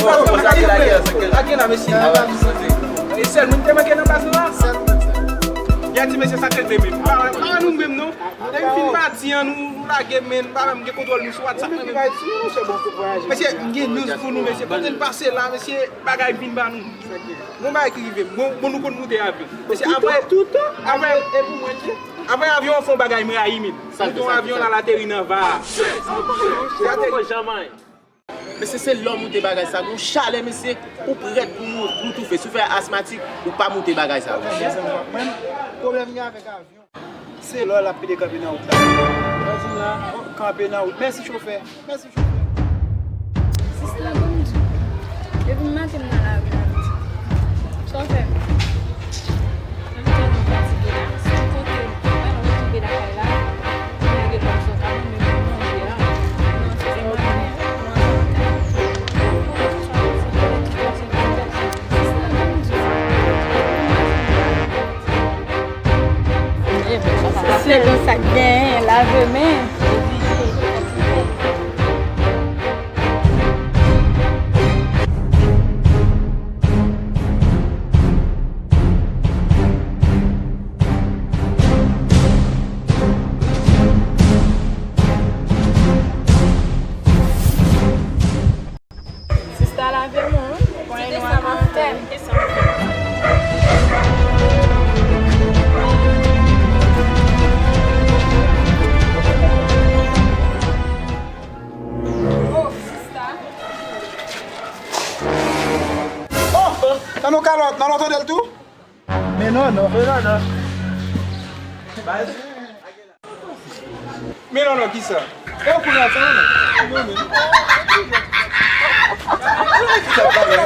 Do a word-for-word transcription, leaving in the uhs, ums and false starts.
Lage la, mesye. E sèl moun ki te manke nan baz nou la. Gen ti mesye sa k regle menm. Pa, pa nou menm non. Depi fin pati an, nou, nou lage men, nou pa menm gen kontwòl nou sou WhatsApp menm. Mesye, m gen news pou nou, mesye. Kote n pase la, mesye, bagay vin ba nou. Bon bagay ki rive. Bon, bon, nou konn moute avyon. Mesye, apre, apre, apre avyon an fè yon bagay m rayi menm. Moute yon avyon la, l ateri nan va a. L ateri. Mesye, se lè w moute bagay sa, gon chalè, mesye, ou prèt pou mou-, pou toufe. Si w fè asmatik, ou pa moute bagay sa. Mwen, pwoblèm gen avèk avyon, se lè l ap pede kanpe nan wout la. Kanpe nan wout. Mèsi, chofè. Mèsi, chofè. Sista, ban m di w. Depi maten m nan lari la, pitit. Sa w fè m? Mwen tèlman fatige la, se yon kote mwen rive lakay la, mwen gen kòm sa ka ban mwen pou manje a. Non, se pa mwen. Se konsa k genyen, lave men. Sista, lave men w, wi. Konnen nou an kafè. Oh, sista. Oh, nan nou kalòt, nan nou tande l tou? Men non, non. Men non, non. Men non, non, kisa? E w kounye a sa, non, non. Non, men. Kisa w pale la?